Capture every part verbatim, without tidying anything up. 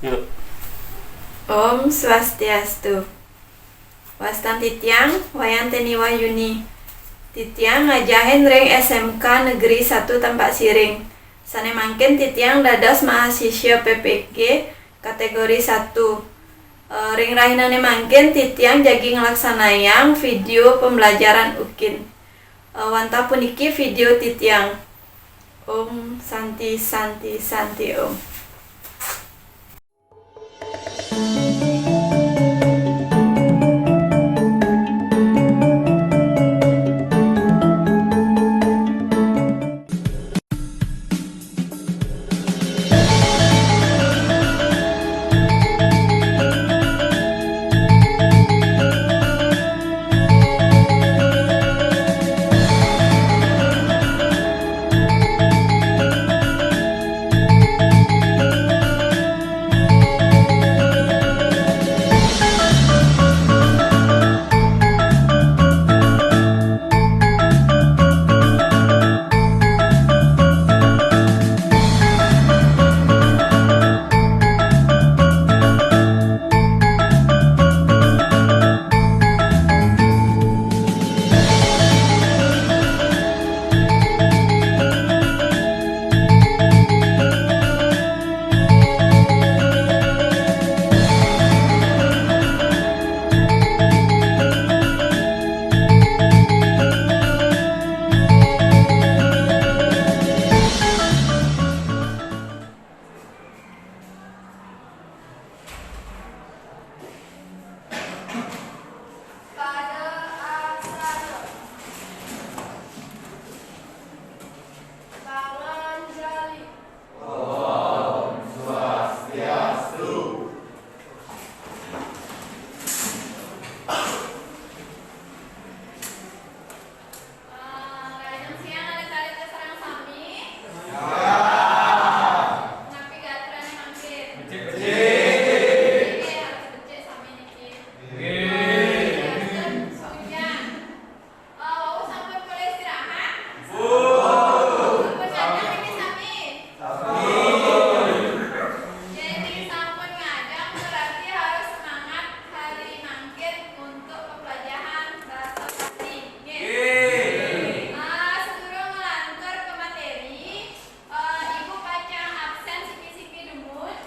Yuk. Om Swastiastu. Wastan titiang, Wayanteni Wahyuni. Titiang ngajahin ring S M K Negeri Satu Tampaksiring. Sane mangkin titiang dados mahasiswa P P G kategori satu. Eh, ring rahinane mangkin titiang jagi nglaksanayang video pembelajaran ukin. Eh, wantah puniki video titiang. Om Santi, Santi, Santi Om. Pada aksara. Panganjali. Eh, rahajeng siang alit-alit sareng sami. Napi gatrane mangkin? Becik. Nggih, harus becik sami niki. Nggih. Hujan. Eh, wau sampun mulai istirahat? Sampun ngajeng niki sami? Yén sampun ngajeng, berarti harus semangat hari mangkin untuk pembelajaran bahasa Bali. Nggih. Ah, sedurung nglantur ke materi, eh, Ibu pacang absen siki-siki dumun.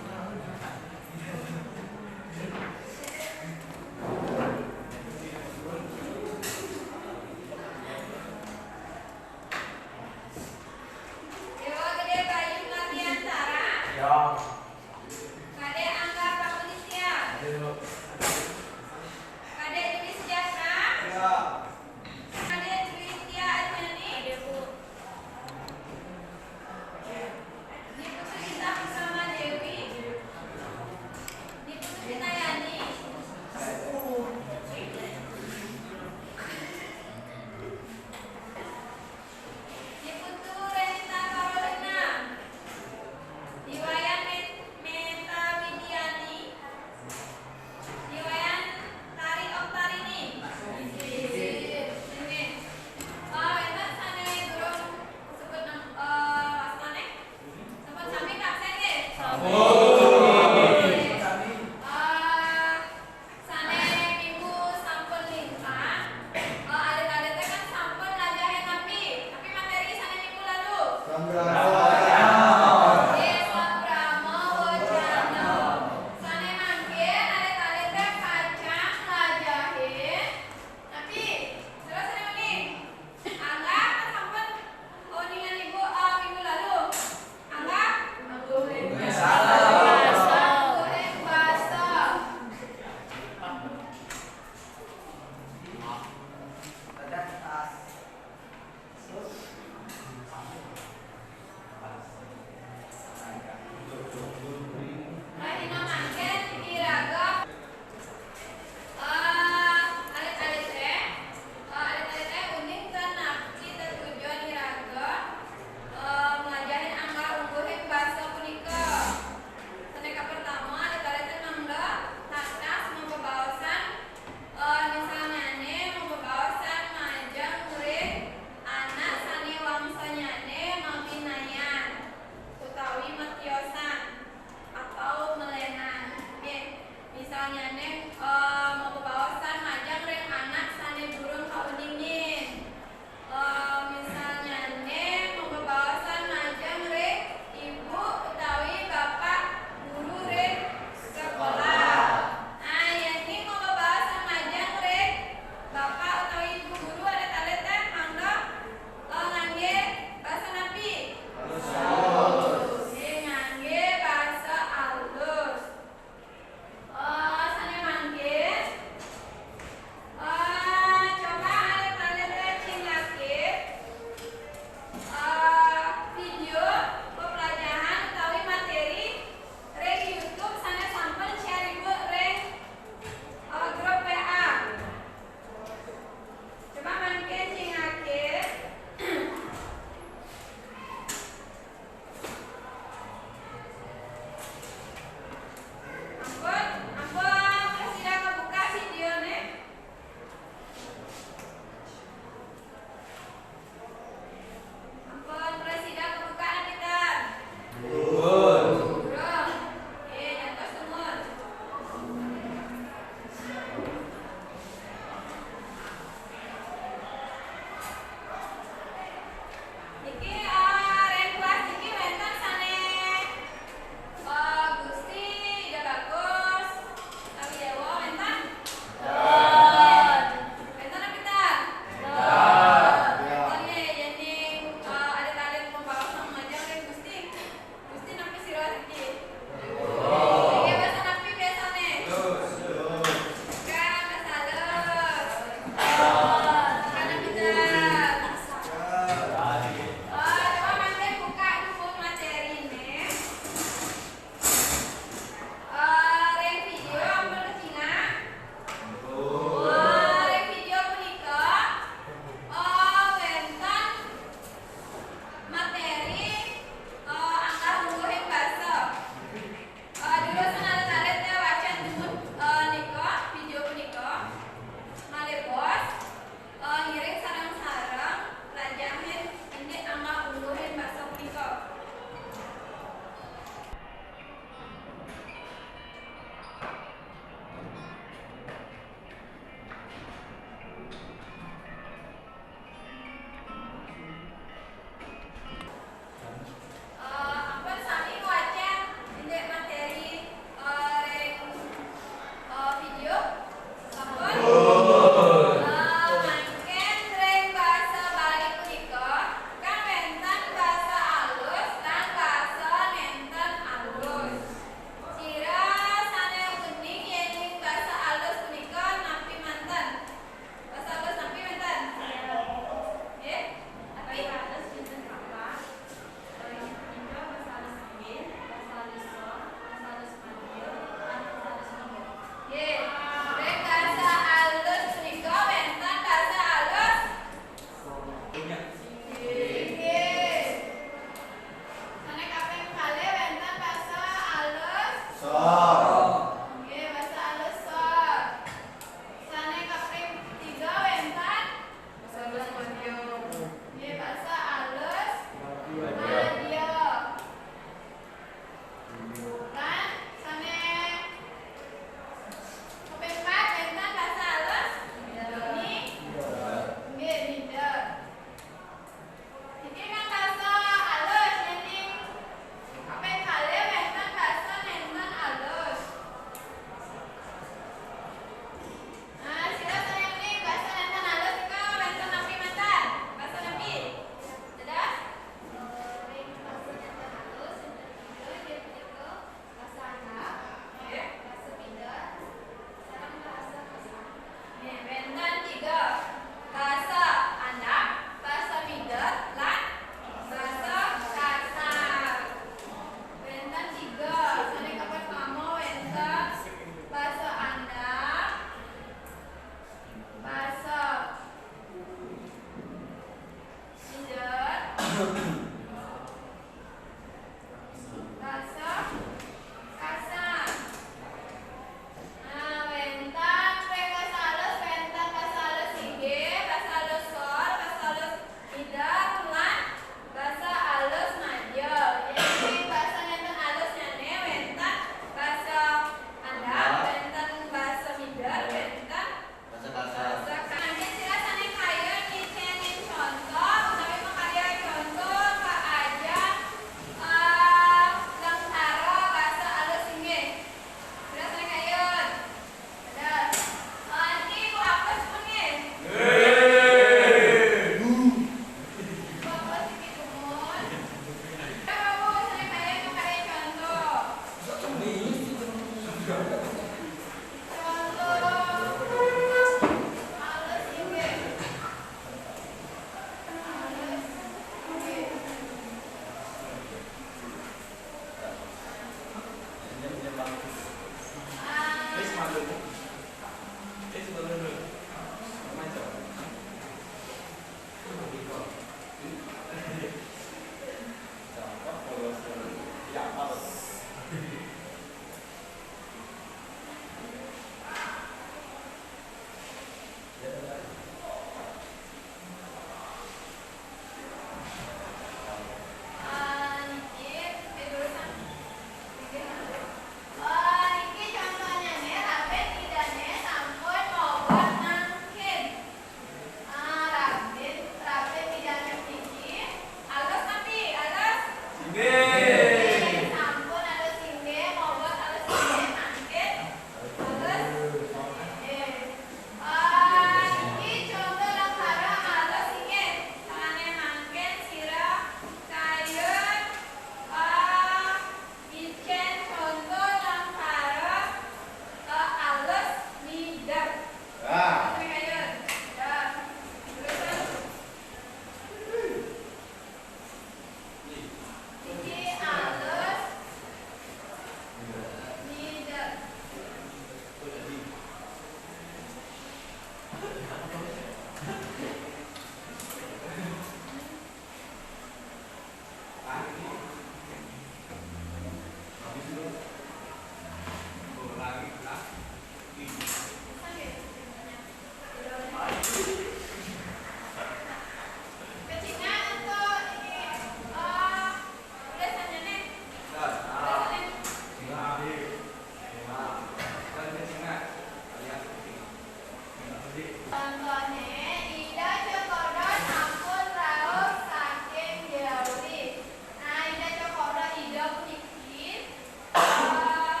Ida Cokodot sampun rauh saking Jawi. Nah, Ida Cokodot Ida puniki, eh,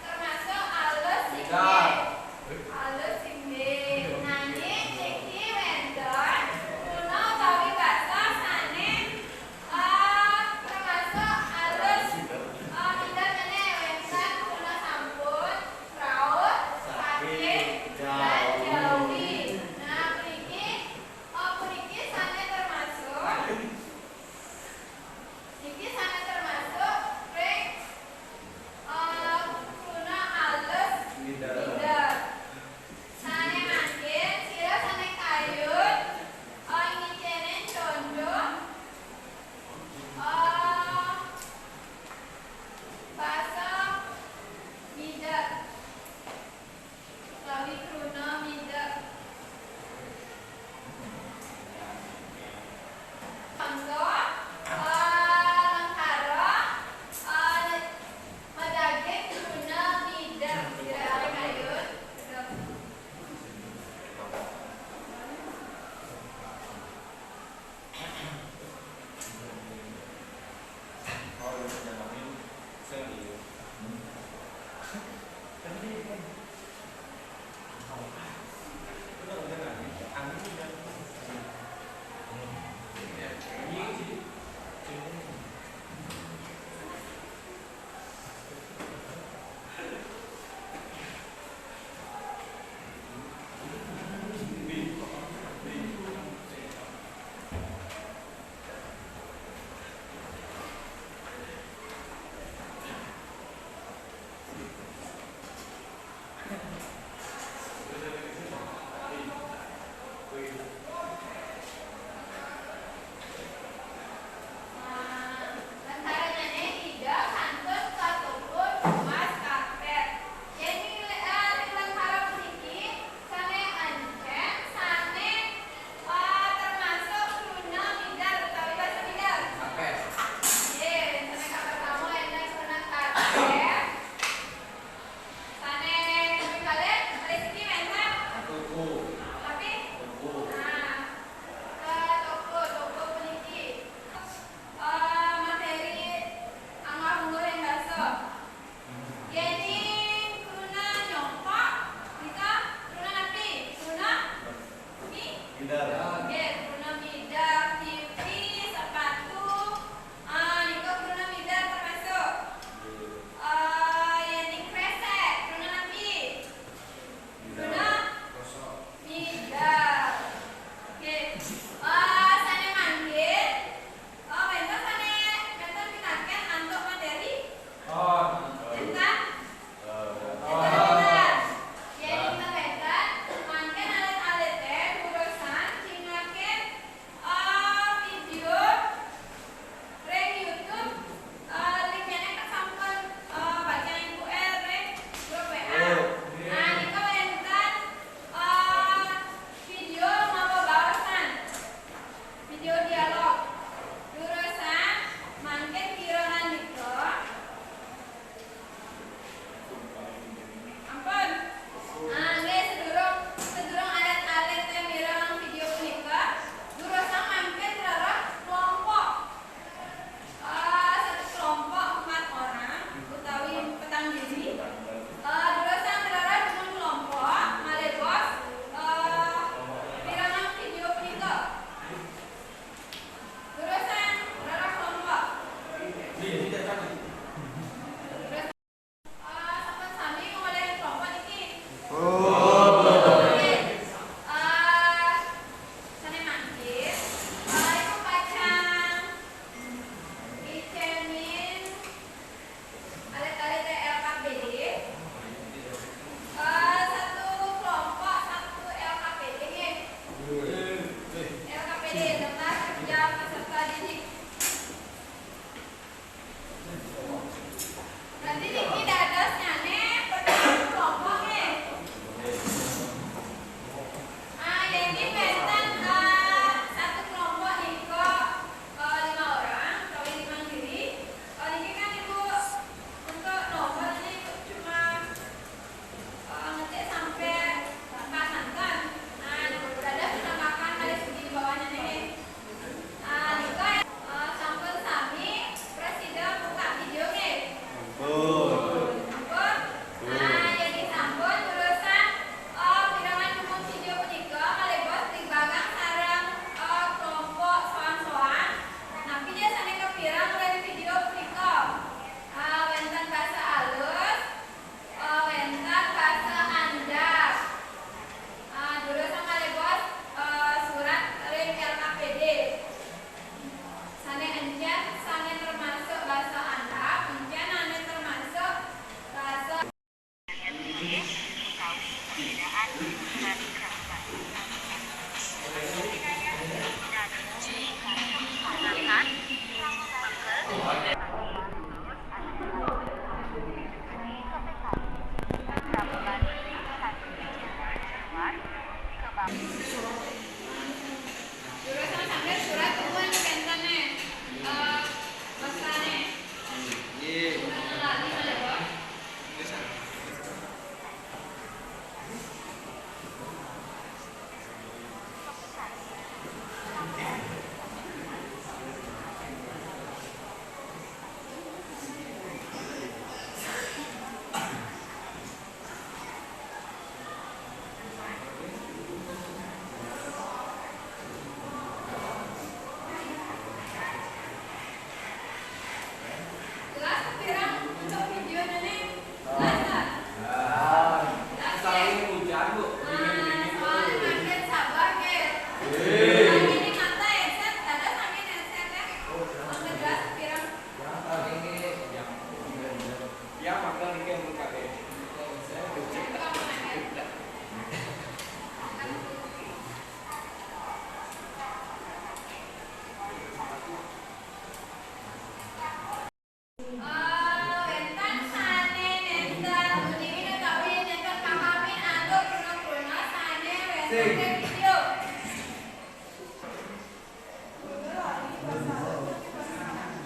termasuk alus singgih. Alus singgih. Nanging niki wénten kruna utawi basa sané, eh, termasuk alus, eh, Ida kéné wénten kruna sampun rauh saking Jawi. Nah, puniki, eh, puniki sané termasuk, niki sané termasuk ring, eh, kruna alus ngider. Sané mangkin, sira sané kayun, eh, ngicénin conco, eh, basa ngider. Utawi kruna mider. Conto, eh, lengkara, eh, madaging kruna mider. Sira kayun. Lantaranane Ida kantun katumbun puas karpet. Yen ing, eh, ring lentara puniki, sane ancen, sane, eh, termasuk kruna mider utawi basa mider. Karpet. Nggih, sane kaping pertama enten kruna karpet. Sane kaping kalih, Rizky wenten. Toko. Tapi? Toko. Nah, ke toko, toko puniki. Eh, materi anggah-ungguh ring basa. Yening kruna nyongkok, nika kruna napi? Kruna mi-, mider. Nggih, kruna mider, T V, sepatu, ah, nika kruna mider termasuk. Nggih. Eh, yening kresek, kruna napi? Mider. Kruna? Rasa. Mider. Oke. Eh, sane mangkin. Oh, wenten sane, wenten pitaken antuk materi? Oh. Wenten? Eh, wenten, wenten. Yen wenten, mangkin alit-alite durusang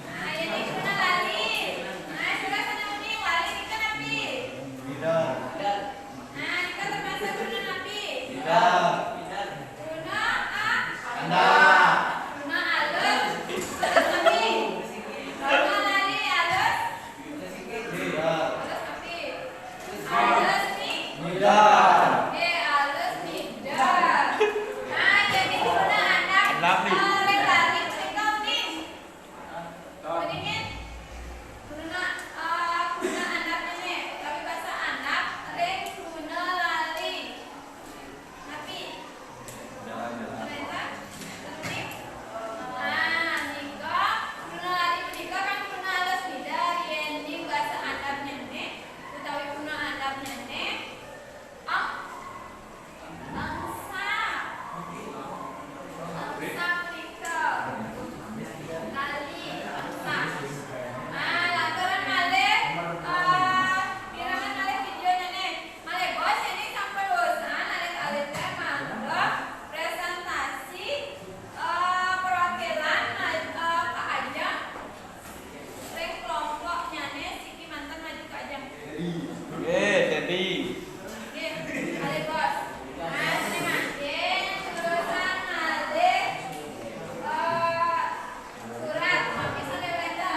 Nah, ini gimana lali? Nah, sudah sana uning, lali kita napi? Nah, kita termasuk guna napi? Guna a-, guna alus. Alus napi? Guna lali alus. Alus napi? Alus ni. Nida. Eh, alus nida. Nah, jadi guna andap. Andap ni. Eh, ring lali punika uning. Uning, eh? Guna, eh, guna andap nene. Utawi basa andap ring guna lali. Napi? Perintah? Napi? Nah, nika, guna lali punika kan guna alus nida, yen ning basa andapnyane, utawi guna andapnyane, ang-, angsa. Angsa punika. Lali, angsa. Nah, lanturang malih, eh, pirengang malih videonyane. Malih bos, ini sampun urusan, alit-alit teh mangga presentasi, eh, perwakilan, eh, Kak Ajeng ring kelompoknyane siki manten maju Kak Ajeng. Nggih, Teddy. Nggih, malih bos. Nah, sini mangkin urusan malih, eh, surat, mangkin sampai berita.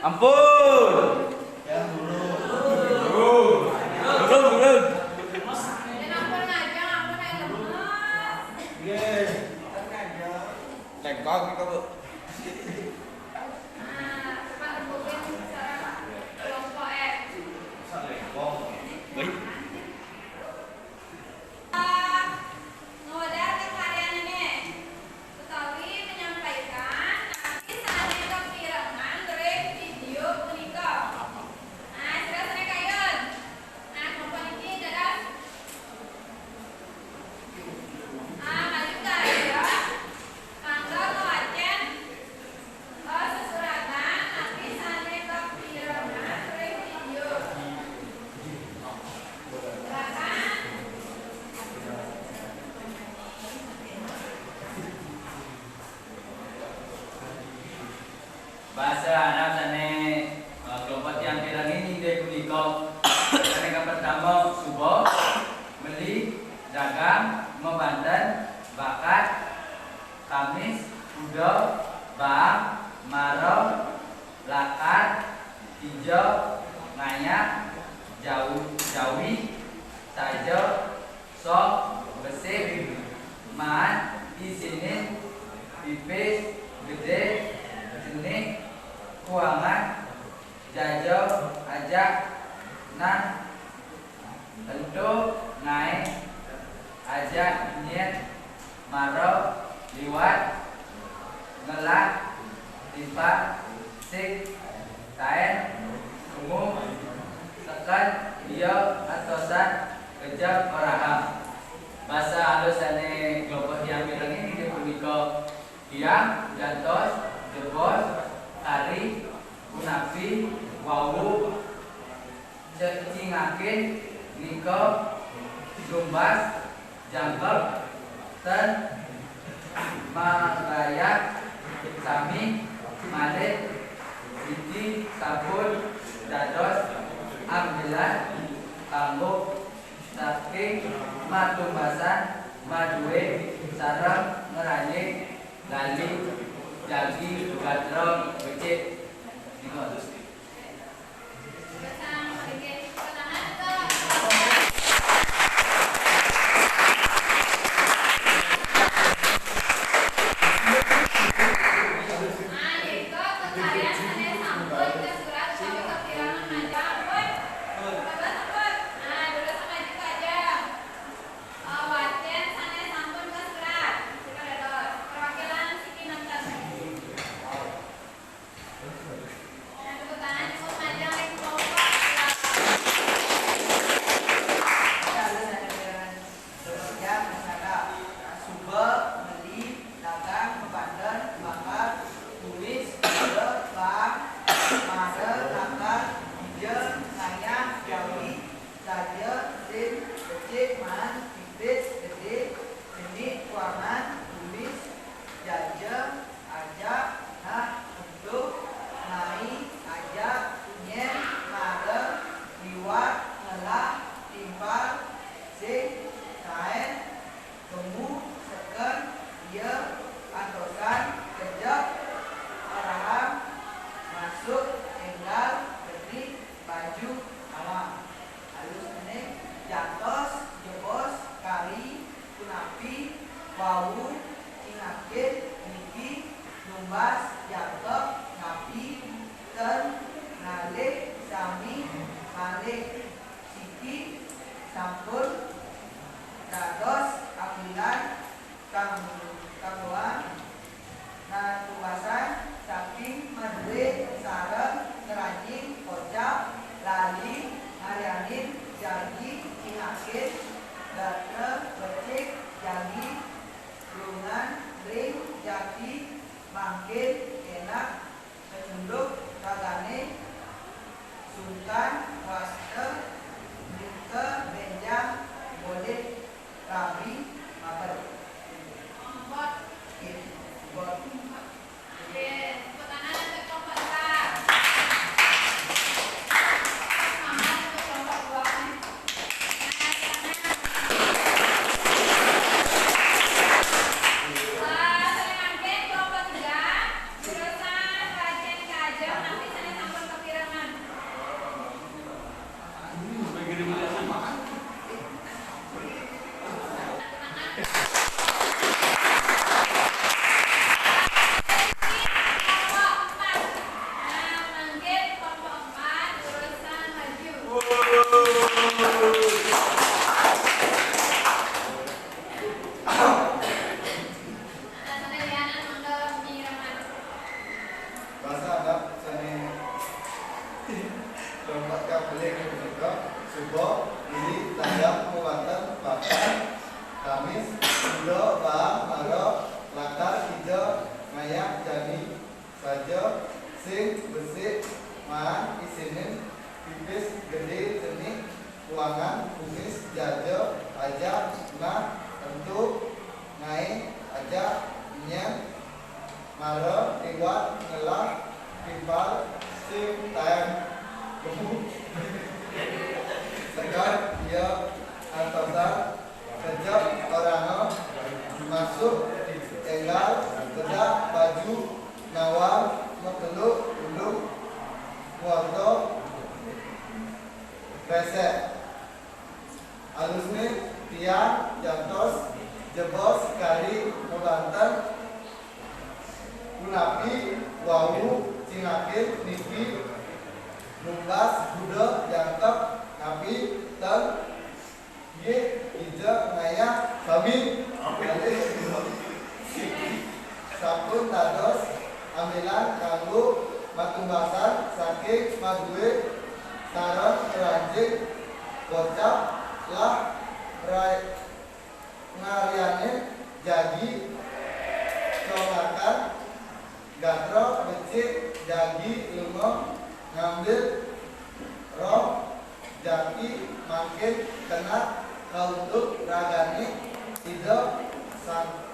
Ampun. Turun, turun. Lengkong kita, Bu. Nah, coba rembukin secara kelompok, eh. Baik. Eh, ngwedar kakaryanane utawi menyampaikan napi sane kapirengang ring video punika. Nah, sira sane kayun. Nah, kelompok niki dados. Ah, maju ka aja. Mangga ngwacen, eh, sesuratan napi sane kapirengang ring video. Silakan. Basa andap sane, eh, kelompok tiang pirengang inggih punika, sane kapertama, suba, meli, dagang, mabanten, bakat, kamis, kuda, baang, mara, lakar, kija, ngayak, jau-, jawi, saja, sok, besik, maan, isinin, pipis, gede, cenik, kuangan, jaja, ajak, nah, ento, ngae, ajak, nyet, mara, liwat, ngelak, timpal, sik, taen, krungu, seken, iya, atosan, kejep, orahang. Basa alus sane kelompok tiang pirengang inggih punika hiang, jantos, jebos, kari, punapi, wau, cecingakin, nika, lumbas, jangkep, ten, magayak, sami, malih, niki sampun dados ambilan kanggo saking matumbasan, madue, sareng ngraying lali, jagi, gatra, becik. Nika. Wacen sane sampun kasurat. Supados perwakilan siki manten. Nah, tepuk tangan, cukup panjang, ring kelompok. Sing saén gemu seken ia antosan kejep orahang masuk énggal geni baju nawang. Alus ené jantos jebos kari punapi wau cingakin niki numbas jangkep napi ten ngalih sami malih. Siki sampun dados ambilan kang-, kanggoan natumbasan saking madué sareng ngranjing kocap lali ngaryanin jagi cingakin gatra becik jagi lungan ring jati mangkin énak kacunduk ragané sungkan wasta mrika bénjang polih rabi mabet. Nggih, nggih. Nggih, tepuk tangan untuk kelompok empat. Semangat untuk kelompok dua. Basa adat sané lompat ka pelih punika suba uli tandang mawanten papan kamis, kuda baang mara lakar kija ngayah jani saja sing besik maan isinin pipis gedé cenik kuangan kumis jaja ajak nah entuk ngaé ajak nyén mara liwat ngelah timpal sing taén. Sekar ia antosan kejep orahang masuk énggal bedak baju nawang makeluk undung kuarta kresek. Alusné tiang jantos jebos kari mabanten punapi wau cingakin niki numbas kuda jangkep napi ten nggih kija ngayah sami malih. Sampun dados ambilan kanggo matumbasan saking madué sareng ngranjing kocap lah ra-, ngaryanin jagi congakan gatra becik jagi lunga ngambil roh jati mangkin kena kaunduk ragané Ida sang-,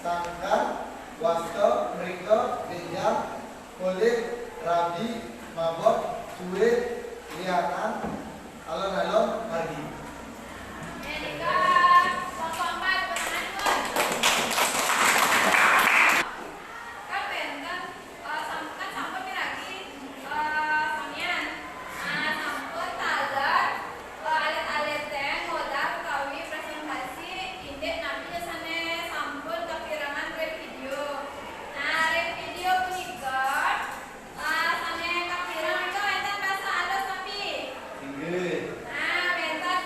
sangkan wasta mrika bénjang polih rabi mabot tuwih lianan alon-alon margi. Nika, kelompok empat, tepuk tangan, Bun. Kan bénten, eh, sam-, kan sampun miragi, eh, samian. Ah, sampun taler, eh, alit-alit téh ngolah utawi presentasi indik napi sané sampun kapirengang ring vidéo. Nah, ring vidéo punika, ah, sané kapireng nika wénten basa alus napi? Inggih. Nah, wénten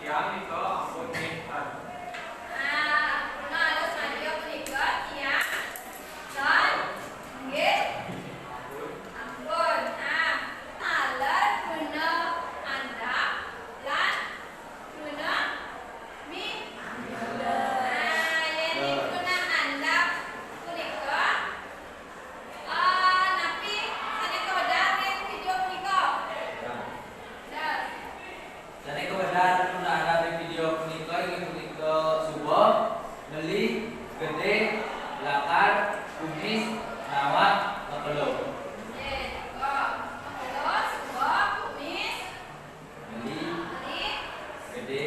Tiang nika ampun nggih. Ah, punah alus madya punika tiang. Lan nggih. Ampun. Ah, taler guna andap lan guna mi. Ah, yen ing guna andap punika, ah, napi sane kawedar ring video punika? Nah. Sane kawedar ring video punika inggih punika suba, meli, gede, lakar, kumis, nawak, makelo. Nggih, makelo, suba, kumis, meli, meli, gede,